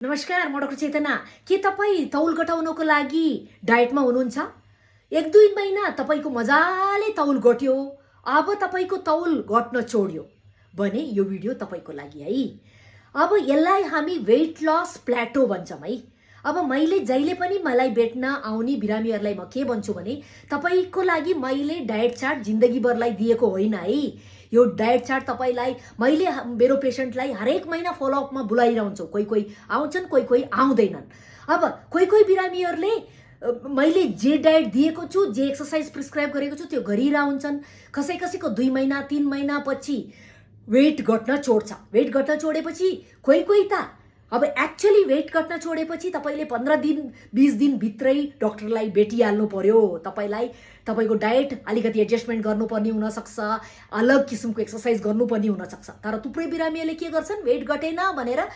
नमस्कार, म डाक्टर चेतना। के तपाईँ तौल घटाउनको लागि डायटमा हुनुहुन्छ? 1-2 महिना तपाईँको मजाले तौल घट्यो, अब तपाईँको तौल घट्न छोड्यो भने यो भिडियो तपाईँको लागि है। अब यसलाई हामी वेट लस प्लेटो भन्छौँ है। अब मैले जहिले पनि मलाई भेट्न आउने बिरामीहरूलाई म के भन्छु भने तपाईँको लागि मैले डायट चार्ट जिन्दगीभरलाई दिएको होइन है। यो डायट चार्ट तपाईँलाई मैले मेरो पेसेन्टलाई हरेक महिना फलोअपमा बोलाइरहन्छु। कोही कोही आउँछन्, कोही कोही आउँदैनन्। अब कोही कोही बिरामीहरूले मैले जे डायट दिएको छु, जे एक्सर्साइज प्रिस्क्राइब गरेको छु त्यो गरिरहन्छन्। कसै कसैको 2 महिना 3 महिनापछि वेट घट्न छोड्छ। वेट घट्न छोडेपछि कोही कोही त अब एक्चुअली वेट घट्न छोडेपछि तपाईँले 15 दिन 20 दिन भित्रै डक्टरलाई भेटिहाल्नु पर्यो। तपाईँको डायट अलिकति एडजस्टमेन्ट गर्नुपर्ने हुनसक्छ, अलग किसिमको एक्सर्साइज गर्नुपर्ने हुनसक्छ। तर थुप्रै बिरामीहरूले के गर्छन्, वेट घटेन भनेर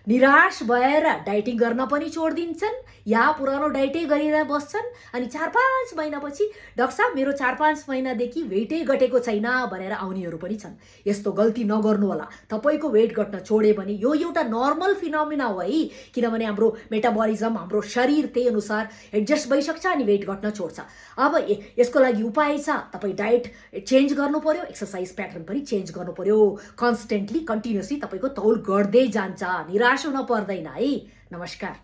निराश भएर डाइटिङ गर्न पनि छोडिदिन्छन् या पुरानो डाइटै गरेर बस्छन्। अनि 4-5 महिनापछि डाक्टर साहब मेरो 4-5 महिनादेखि वेटै घटेको छैन भनेर आउनेहरू पनि छन्। यस्तो गल्ती नगर्नु होला। तपाईँको वेट घट्न छोड्यो भने यो एउटा नर्मल फिनोमिना हो है। किनभने हाम्रो मेटाबोलिजम, हाम्रो शरीर त्यही अनुसार एडजस्ट भइसक्छ अनि वेट घट्न छोड्छ। अब यसको लागि उपाय छ, तपाईँ डायट चेन्ज गर्नु पर्यो, एक्सर्साइज प्याटर्न पनि चेन्ज गर्नु पर्यो। कन्स्टेन्टली कन्टिन्युअसली तपाईँको तौल घट्दै जान्छ, निराश हुन पर्दैन है। नमस्कार।